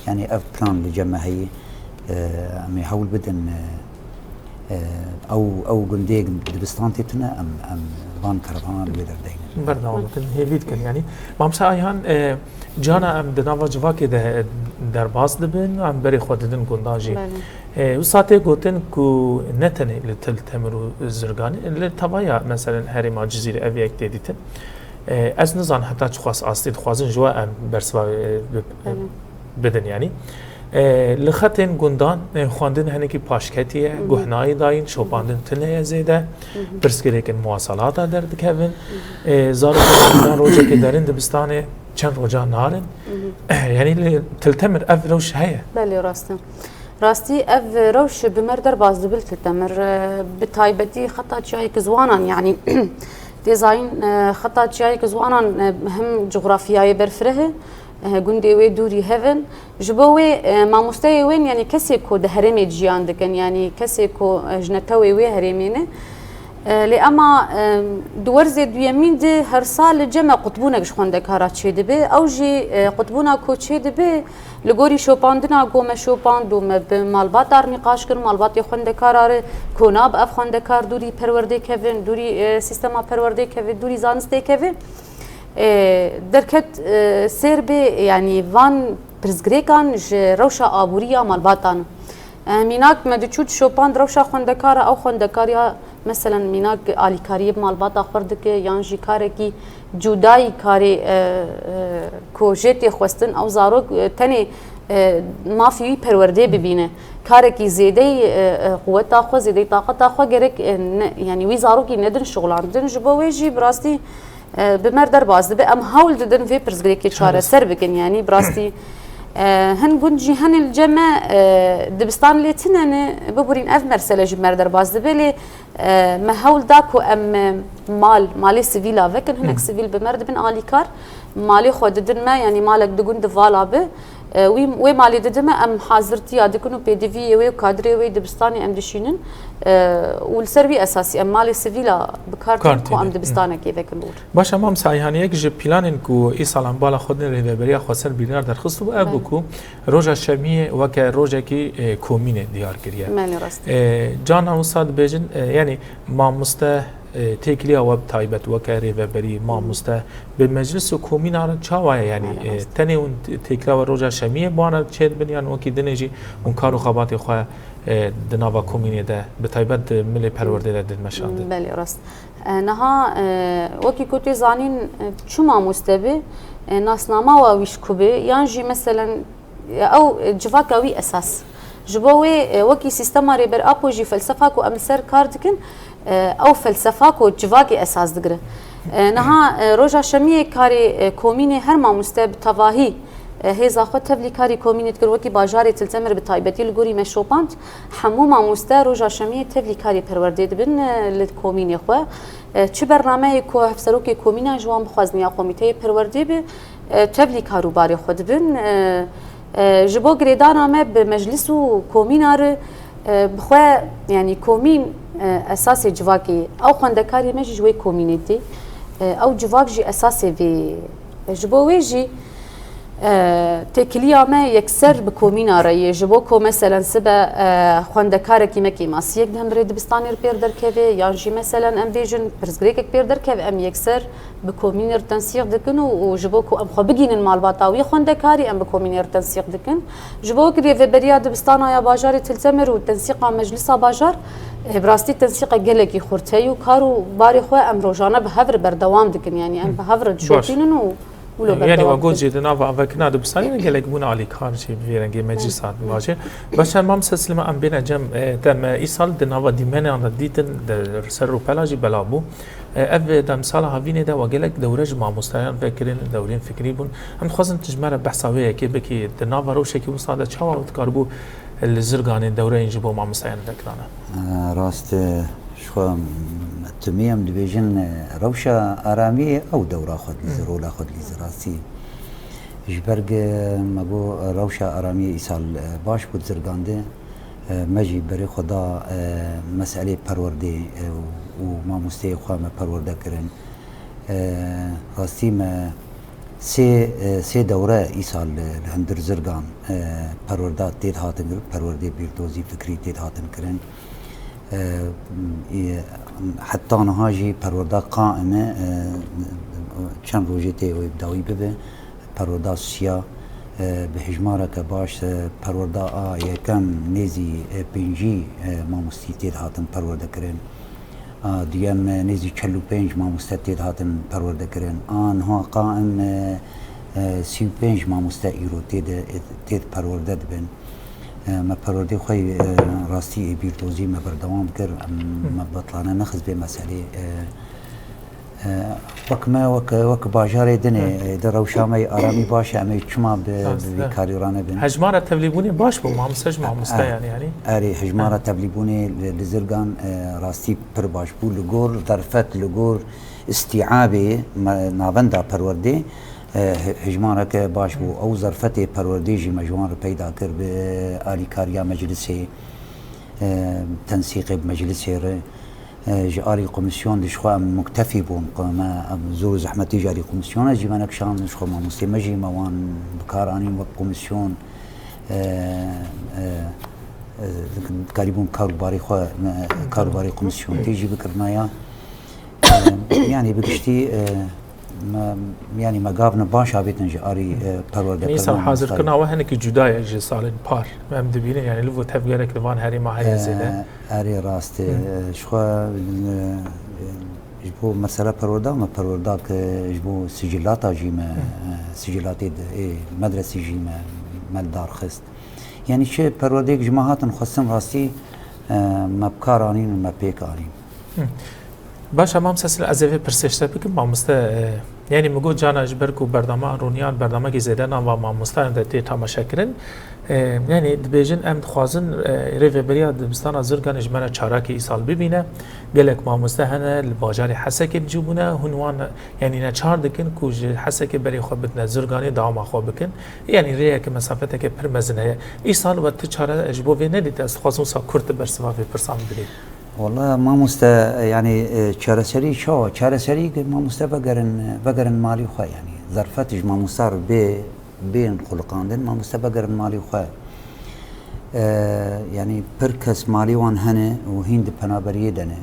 Yanî ev plan li cem me heye, e, em ê hewl bidin, e, e, ew, ew gundê dibistan tê tune, em, em van gerefanan li wê der deynin. Berdewam bikin, hêvî dikin. Yanî, Mamoste Ayhan, e, cana em di nava civakê de derbas dibin, em berê xwe didin gundan jî. Belê. E, wisa tê gotin ku ne tenê li Til Temir û Zirganê, li tevaya, meselen, herêma Cizîrê ev yek tê dîtin. E, ez nizanim heta çiqas astê dixwazin ji we em bersiva, e, bi-, Belê. bidin, yanî. E, li xetên gundan, e, xwendin hinekî paşketî ye, Hı hı. guhnayî dayîn, şopandin tune ye zêde, Hı hı. pirsgirêkên muwaselata derdikevin. Hı hı. E, zarokên gundan rojekê derin dibistanê, çend roja narin. Hı hı. Yanî li Til Temir ev rewş heye. Belê, rast e. Rastî ev rewş bi me re derbas dibe li Til Temir, e, bi taybetî xeta çiyayê Kizwanan, yanî tê zayîn, e, xeta çiyayê Kizwanan, e, him cografyayê berfireh e, e, gundê wê dûrî hev in. Ji bo wê, e, mamosteyê wên, yanî kesê ku di herêmê de jiyan dikin, yanî kesê ku, e, ji netewê wê herêmê ne, E, lê ema, e, di werzê duyemîn de her sal cem e qutbûnek ji xwendekara çêdibe. Ew jî, e, qutbûna ku çêdibe, li gorî şopandina ku me şopand û me bi malbatar nîqaş kir, malbatê xwendekara re ku nab ev xwendekar dûrî perwerdê kevin, dûrî, e, sîstema perwerdê kevin, dûrî zanistê kevin. E, derket, e, sêr bê, yanî van pirsgirêkan ji rewşa aborî ya malbatan. E, mînak me diçû şopand rewşa xwendekara, ew xwendekariya, meselen, mînak alîkariyê bi malbata xwe dike, yan jî karekî cudayî karê, e, e, ku jê tê xwestin, ew zarok, e, tenê, e, mafî wî perwerdê bibîne. Karekî zêdeyî, e, e, quweta xwe, zêdeyî taqeta xwe gerek, e, ne, yanî wî zarokî nedin şixulandin. Ji bo wê jî bi rastî, e, bi me re derbas dibe. Em hewl didin vê pirsgirêkê çareser bikin. Yanî bi rastî, e, hin gund jî hene li cem me, e, dibistan lê tune ne, biborîn ev mesele ji me re derbas dibe. Lê, e, me hewl da ku em, e, mal, malê sivîla vekin. Hinek sivîl bi me re dibin alîkar. Malê xwe didin me, yanî malek di gund di vala bi. E, wî, wê malê didin me, em hazirtiya dikin û pêdiviyê wê û kadrê wê dibistanê em dişînin. E, û li ser wî esasî em malê sivîla bi kar tînin ku em dibistanekê vekin li wir. Baş e, Mam Seyhaniyek ji planên ku îsal em bala xwe din rêveberiya xweser birînar derxist û ev bû ku roja şemiyê weke rojekî, e, komînê diyar kiriye. Belê, rast e. E, carna wisa dibêjin, e, yanî mamoste, e, têkiliya we bi taybet weke rêveberî, mamoste, bi meclis û komîna re çawa ye? Yanî, e, tenê hûn t-, têkiliya we roja şemiyê bi wan re çêdibin yan wekî dinê jî hûn kar û xebatê xwe, e, di nava komînê de, bi taybet di milê perwerdê de didin meşandin? Belê, rast. E, niha, e, wekî ku tê zanîn, e, çi mamoste be, e, nasnama we wî ji ku be, yan jî meselen, e, ew, e, civaka wî esas. Ji bo wê, e, wekî sîstema Rêber Apo jî felsefa ku em li ser kar dikin, e, ew felsefa ku civakê esas digire. E, niha, e, roja şemiyê karê, e, komînê her mamoste bi tevahî, e, hêza xwe tevlî karî komînê dikir, wekî bajarê Til Temirê bi taybetî li gorî me şopand. Hemû mamoste roja şemiyê tevlî karê perwerdê dibin, e, li komînê xwe. E, çi bernameyê ku hevserokê komîna ji wan bixwazin ya komîteyê perwerdê be, e, tevlî kar û barê xwe dibin. E, e, ji bo girêdana me bi meclis û komîna re, e, bi xwe, yanî komîn, e, esasê civakê ye. Ew xwendekarê me jî ji wê komînê tê. E, ew civak jî esasê vê ye. E, ji bo wê jî, e, têkiliya me yekser bi komîna re ye. Ji bo ku meselen sibe, e, xwendekarekî me kêmasiyek di hundirê dibistanê re pêr derkeve, yan jî meselen em bêjin pirsgirêkek pêr derkeve, em yekser bi komînê re tensîq dikin û, û ji bo ku em xwe bigihînin malbata wî xwendekarî, em bi komînê re tensîq dikin. Ji bo ku rêveberiya dibistana ya bajarê Til Temer û tensîqa meclisa bajar, e, bi rastî tensîqa gelekî xurt heye û kar û barê xwe em rojane bi hev re berdewam dikin. Yanî em bi hev re dişopînin û wilo berdewam dikin. Yanî we got jî di nava avakirina dibistanê de gelek bûn alîkar jî bi vê rengê meclisa dibajê. Baş e, Mam Seslîma, em bêne cem, e, te me îsal di nava dîmenan de dîtin, di ser rûpela jî belav bû. E, ev demsala havînê de we gelek dewre ji mamosteyan vekirin, dewrên fikrî bûn. Em dixwazin tu ji me re behsa wê yekê bikî, di nava rewşekî wisa de çawa dikaribû li Zirganê dewreyên ji bo mamosteyan vekirane? E, rast e, ji xwe timî em dibêjin, e, rewşa aramiyê ew dewra xwe dilîze, rola xwe dilîze rastî. Ji ber ku me got rewşa aramiyê îsal, e, baş bû di Zirgan de. E, me jî berê xwe da, e, meselê perwerdê, e, û, û mamosteyê xwe me perwerde kirin. E, rastî me sê, e, sê dewre îsal li, li hundir Zirgan, e, perwerda têd hatin kirin, perwerdê bîrdozî fikrî têd hatin kirin. E, e, heta niha jî perwerda qaim e, e, çend rojê tê wê bi dawî bibe. Perwerda siya, e, bi hijmareke baş, e, perwerda a yekem nêzî, e, pêncî, e, mamostî tê dihatin perwerde kirin. A duyem, e, nêzî çel û pênc mamoste tê dihatin perwerde kirin. A niha qaim, e, e, sî û pênc mamoste îro tê de, e, tê de perwerde dibin. E, me perwerdê xwe, e, rastî ê bîrdozî me berdewam kir. Em, me betlane nexist vê meselê. E, E, wek me, wek, wek bajarê dinê, e, di rewşa me yê aramî baş e, em ê çima bi, bi vî karî ranebin? Hejmara tevlîbûnê baş bû, mamoste ji mamoste, yanî, yanî. Erê, hejmara tevlîbûnê li, li Zirgan, e, rastî pir baş bû. Li gor zerfet, li gor îstîabê me, navenda perwerdê, e, he-, hejmareke baş bû. Ew zerfetê perwerdê jî me ji wan re peyda kir bi alîkariya meclisê, e, tensîqê bi meclisê re. E, ji alî komîsyon de ji xwe em muktefî bûn, me em zor û zehmetî ji alî komîsyona jî me nekişand, ji xwe mamostê me jî me wan bi kar anîn wek komîsyon, e, e, e, dikarîbûn kar û barê xwe, me, kar û barê komîsyon tê jî bikirina ya. E, yanî bi giştî, e, me, yanî me gavne baş avêtin ji alî, e, perwerdekirina. Yanî îsal hazirkirina we hinekî cuda ye ji salên par. Em dibînin, yanî li vo tevgerek li van herêma heye zêde. E, Erê rast e. Hı. Ji xwe, e, ji bo mesela perwerda me, perwerda ke ji bo sicilata jî me, Hı. e, sicilatê de, ê, medresî jî me, me li dar xist. Yanî çi perwerdeyek ji me hatin xwestin rastî, e, me bi kar anîn û me pêk anîn. Hı. Baş e, mamoste Silê, ez ê vê pirsê ji te bikim, mamoste, e, yanî min got cana ji ber ku bernama rûniyan bernamekî zêde nava mamostayan de tê temaşekirin. E, yanî dibêjin, em dixwazin, e, rêveberiya dibistana Zirganê ji me re çarakê îsal bibîne. Gelek mamoste hene li bajarê Hesekê bi cî bûne, hûn wan, yanî neçar dikin ku ji Hesekê berê xwe bidine Zirganê dewama xwe bikin. Yanî rêyeke mesafeteke pir mezin heye. Îsal we tu çare ji bo vê nedît, ez dixwazim wisa kurt tu bersiva vê pirsa min bidî. Wala mamoste, yanî, e, çareserî çawa? Çareserî ki mamoste vegerin, vegerin malî xwe, yanî zerfet ji mamoste re bê, bên xuliqandin, mamoste vegerin malî xwe. E, yanî pir kes malî wan hene û hîn di penaberiyê de ne.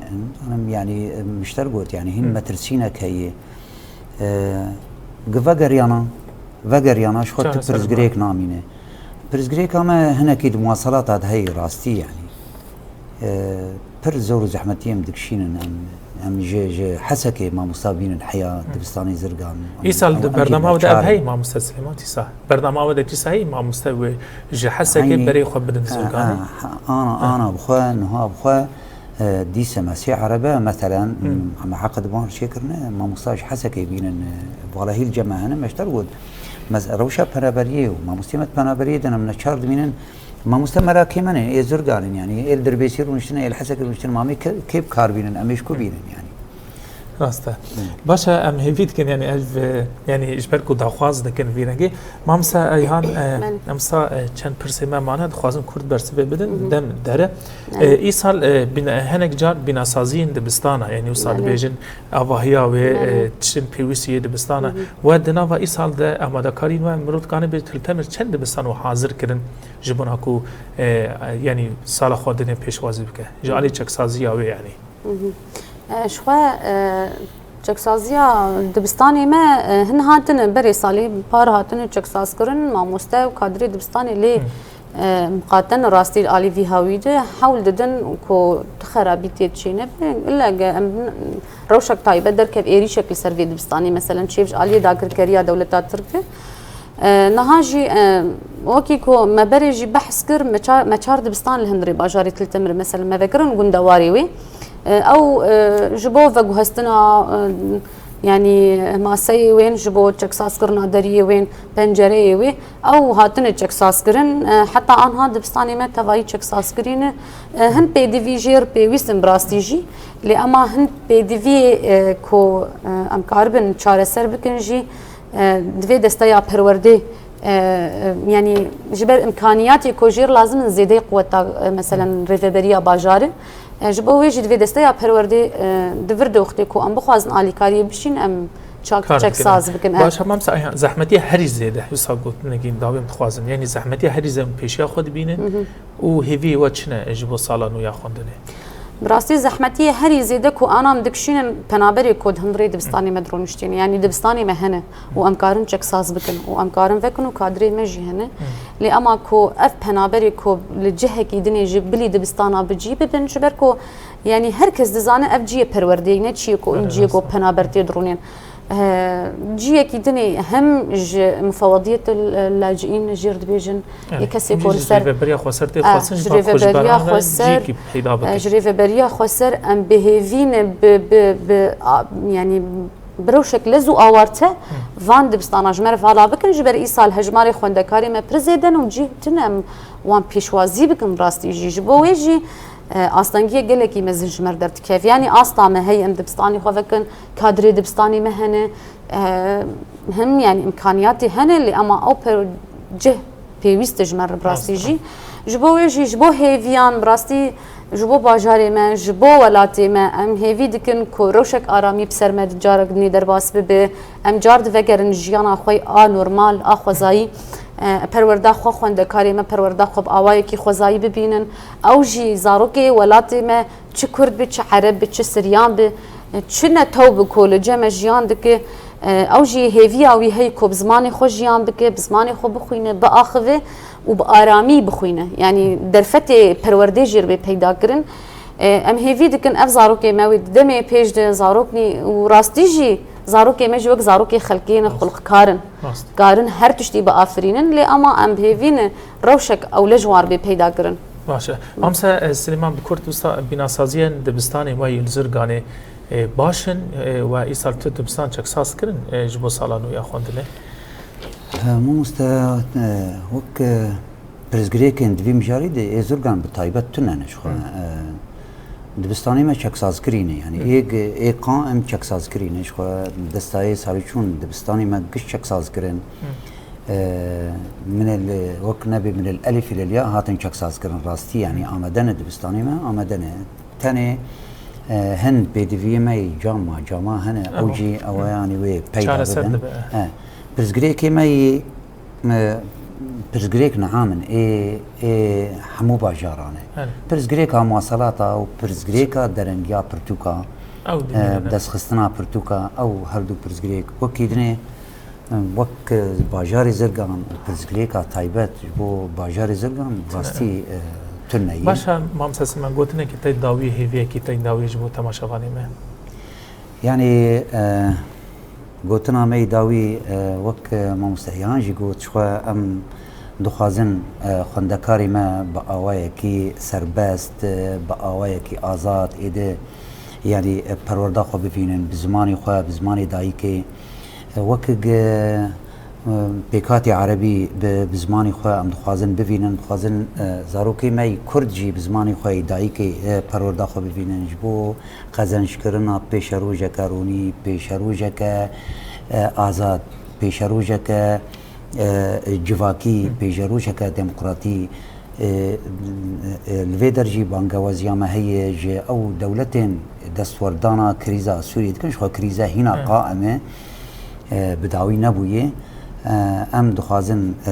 Em, yanî, e, mişter got, yanî hîn Hı. metirsînek heye. E, gi vegeriyana, vegeriyana ji xwe tu Çareser pirsgirêk namîne. Pirsgirêka me hinekî di muwasalata de heye rastî, yanî. E, pir zor û zehmetî em dikişînin, em, em ji, ji Hesekê mamosta bînin heya dibistanê Zirgan. Em, Îsal em di bernama we de ev heye, mamoste Silêman, tîsa? Bernama we de tîsa heye, mamoste wê ji Hesekê Eynî, berê xwe bidin e, Zirganê? E, ana, ana bi xwe, niha bi xwe, e, dîse me sê erebe, meselen, Hmm. em heqe di van çêkirine, mamosta ji Hesekê bînin, e, vala hîl cem me hene, me ji te re got. Mes-, rewşa penaberiyê û mamostê me di penaberiyê de ne, em neçar dibînin, mamoste merakê me ne, ê Zirgan in, yanî, ê li Dirbêsî rûniştine, ê li Hesekê rûniştine, ma em ê ke-, kê bi kar bînin, em ê ji ku bînin, yanî. Rast e. Hı. Baş e, em hêvî dikin, yanî ev, e, yanî ji ber ku daxwaz dikin vî rengî. Mamoste Eyhan, e, Belê. em sa, e, çend pirsê me mane, dixwazin kurt bersivê bidin, Hı hı. dem dere. Belê. E, îsal, e, bîna-, hinek car bînasaziyên dibistana, yanî wisa Belê. dibêjin avahiya wê, Belê. e, tiştên pêwîst yê dibistana. Hı hı. We di nava îsal de amadekariyên we mirov dikane bê til temir çend dibistan we hazir kirin ji bona ku, e, yanî sala xwe dinê pêşwazî bike? Ji Hı hı. alî çeksaziya wê, yanî. Mhm. E, ji xwe, e, çeksaziya dibistanê me, e, hin hatine berê salê par hatine çeksazkirin, mamoste û kadrê dibistanê lê, Hı. e, miqate ne rastî li alî vî hawî de hewl didin ku tu xerabî tê çê nebe. Îlle ge em rewşek taybet derkev êrîşek li ser vê dibistanê, meselen çêv ji aliyê dagirkeriya dewleta Tirk ve. E, niha jî, e, wekî ku me berê jî behs kir, me ça-, me çar dibistan li hundirê bajarê Til Temir, mesela me vekirin gundewarê wê. E, ew, e, ji bo veguhestina, e, yanî maseyê wên, ji bo çeksazkirina deriyê wên, pencereyê wê, ew hatine çeksazkirin. E, heta anha dibistanê me tevayî çeksazkirî ne. E, hin pêdivî jêr pêwîst in bi rastî jî. Lê ema hin pêdiviyê, e, ku, e, em karibin çareser bikin jî, e, divê desteya perwerdê, e, e, yanî ji ber imkaniyatê ku jê re lazim in zêdeyî quweta, e, meselen rêveberiya bajarê. E, ji bo wê jî divê desteya perwerdê, e, di vir de wextê ku em bixwazin alîkariyê bişîn, em çak, Kar çek dikin. saz bikin. E. Baş e, mamoste Eyhan, zehmetiya herî zêde, wisa gotinekî dawî em dixwazin. Yanî zehmetiya herî zêde em pêşiya xwe dibînin. Mhm. Û hêviyê we çi ne ji bo sala nû ya xwendinê? Bi rastî zehmetiyê herî zêde ku ana em dikişînin penaberê ku di hundirê dibistanê me de rûniştîne. Yanî dibistanê me hene û em karin çeksaz bikin û em karin vekin û kadrê me jî hene. Hı. Lê ema ku ev penaberê ku li cihekî dinê ji bilî dibistana bi cî bibin, ji ber ku yanî her kes dizane ev cihê perwerdeyê ne, çiyê ku Hı, cihê ku rast e. penaber tê dirûnên. Eh, ciyekî dinê hem ji mufewediyet laciîn jêr dibêjin, Evet. yê kesê Hemî ku li ji ser, rêveberiya xweser tê eh, xwestin, ji ji ber rêveberiya xweser, ciyekî peyda eh, bikin. Ji rêveberiya xweser em bêhêvî ne bi, bi, bi, a, yanî bi rewşek lez û awarte Hı. van dibistana ji me re vala bikin, ji ber îsal hejmarê xwendekarê me pir zêde ne û cih tune em wan pêşwazî bikin rastî jî. Ji bo wê jî, eh, astengiyek gelekî mezin ji me re derdikeve. Yanî asta me heye em dibistanê xwe vekin, kadrê dibistanê me hene, e, him, yanî, îmkaniyatê hene, lê ema ew per cih pêwîst e ji me re bi rastî Rast e. jî. Ji bo wê jî, ji bo hêviyan, bi rastî ji bo bajarê me, ji bo welatê me, em hêvî dikin ku rewşek aramî bi ser me di carek dinê derbas bibe. Em car divegerin jiyana xwe a normal, a xwezayî, e, perwerda xwe, xwendekarê me perwerda xwe bi awayekî xwezayî bibînin. Ew jî zarokê welatê me, çi kurd bi, çi ereb bi, çi siryan bi, e, çi netew bi ku li cem me jiyan dike, e, ew jî hêviya wî heye ku bi zimanê xwe jiyan bike, bi zimanê xwe bixwîne, biaxive û bi aramî bixwîne. Yanî derfetê perwerdê jê re bê peyda kirin. E, em hêvî dikin ev zarokê me wê di demê pêş de zaroknî û rastî jî zarokê me jî wek zarokê xelkê ne, xulqkar in. Rast. Karin her tiştî biafirînin, lê ama em bi hêvî ne rewşek ewle ji wan re bê peyda kirin. Baş e. Mamse, e, Silêman, bi kurt wisa bînasaziyên dibistanê we yên li Zirganê, e, baş in, e, we îsal tu dibistan çeksaz kirin, e, ji bo sala nû ya xwendinê? E, mamoste, e, wek, e, pirsgirêkên di vî mijarî de ê Zirgan bi taybet tune ne ji xwe. Hı. E, dibistanê me çeksazkirî ne, yanî Hı. ê, ê qa em çeksazkirî ne ji xwe. Destayê Sarîçûn dibistanê me giş çeksaz kirin. Hı. E, min ê li, wek nebê min ê li elifî lê liya hatin çeksaz kirin rastî, yanî amade ne dibistanê me, amade ne. Tenê, e, hin pêdiviyê me yê cama, cama hene, ew Ewa. jî ewa, yanî wê peyda Çareser bibin. dibe. E, pirsgirêkê me yê, e, pirsgirêk niha min ê, ê hemû bajaran e. Hene. Pirsgirêka muwaselata û pirsgirêka derengiya pirtûka, Ew e, dinê ne. destxistina pirtûka, ew her du pirsgirêk wekî dinê. Wek bajarê Zirgan, pirsgirêka taybet ji bo bajarê Zirgan rastî, e, tune ye. Baş e, Mam Sesin, me gotinekî tey dawî, hêviyekî tey dawî ji bo temaşevanê me. Yanî, e, gotina me yê dawî, e, wek, e, mamoste Ehan jî got, ji xwe em dixwazin, e, xwendekarê me bi awayekî serbest, e, bi awayekî azad êdî, yanî, e, perwerda xwe bivînin, bi zimanê xwe, bi zimanê dayikê. Wek ge, e, pêkhatî erebî bi, bi zimanê xwe em dixwazin bivînin, dixwazin, e, zarokê me yî kurd jî bi zimanê xwe yî dayikê, e, perwerda xwe bivînin. Ji bo qezençkirina pêşerojeke ronî, pêşerojeke, e, azad, pêşerojeke, e, civakî, Hı. pêşerojeke demokratî, E, e, li vê der jî bangewaziya me heye ji ew dewletên destwerdana krîza Sûriyê dikin, ji xwe krîze hîna Hı. qaim e, e, bi dawî nebûye. E, em dixwazin, e,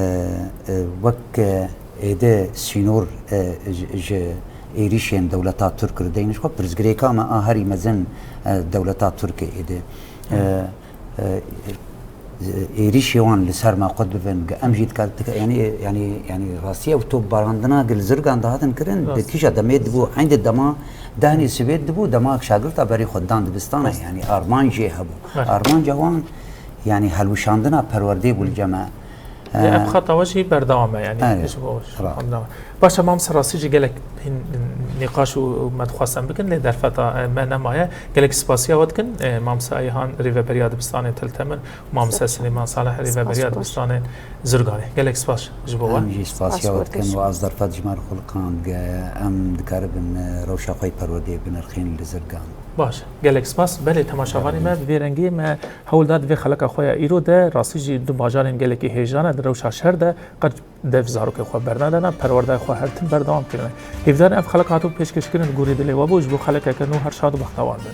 e, wek, e, êdî sînor, e, ji, ji êrîşên dewleta Tirk re deynin, ji xwe pirsgirêka me a herî mezin, e, dewleta Tirk e êdî. E, e, êrîşê wan li ser me qut bibin, em jî dikar-, dika-, yanî, yanî, yanî rastî ew topbarandina gil Zirgan dihatin kirin, Rast. di kîja demê dibû, eynî dema dehnê sibê dibû, dema şagirta berî xwe dan dibistana, Rast. yanî armanc jê hebû. Rast. Armanca wan, yanî helwişandina perwerdê bû li cem me. Lê ev Ee, xeta we jî berdewam e, yanî Evet. ji bo Bravo. xwe berdewam. Baş e, Mam Sesin, rastî jî gelek hîn nîqaş û me dixwest em bikin, lê derfeta, e, me nemaye. Gelek spasiya we dikin, e, Mam Sesin Ehan, rêveberiya dibistanê Til Temin, Mam Sesin Silêman Salih, rêveberiya Spas, dibistanê Zirganê. Gelek spas ji bo we. Em jî spasiya Spas we dikin, we. û ez derfet ji me re xuliqand, ge em dikaribin, e, rewşa xwe yê perwerdeyê binirxîn li Zirgan. Baş, gelek spas. Belê, temaşevanê me, bi vê rengî me hewl da di vê xeleka xwe ya îro de, rastî jî du bajarên gelekî hêja ne, di rewşa şer de qet dev zarokê xwe bernedane, perwerdeyê xwe her tim berdewam kirine. Hêvdar in ev xelek hatibû pêşkêşkirin, gorî dilê we bû, ji bo xelekeke nû her şad û bextewar bin.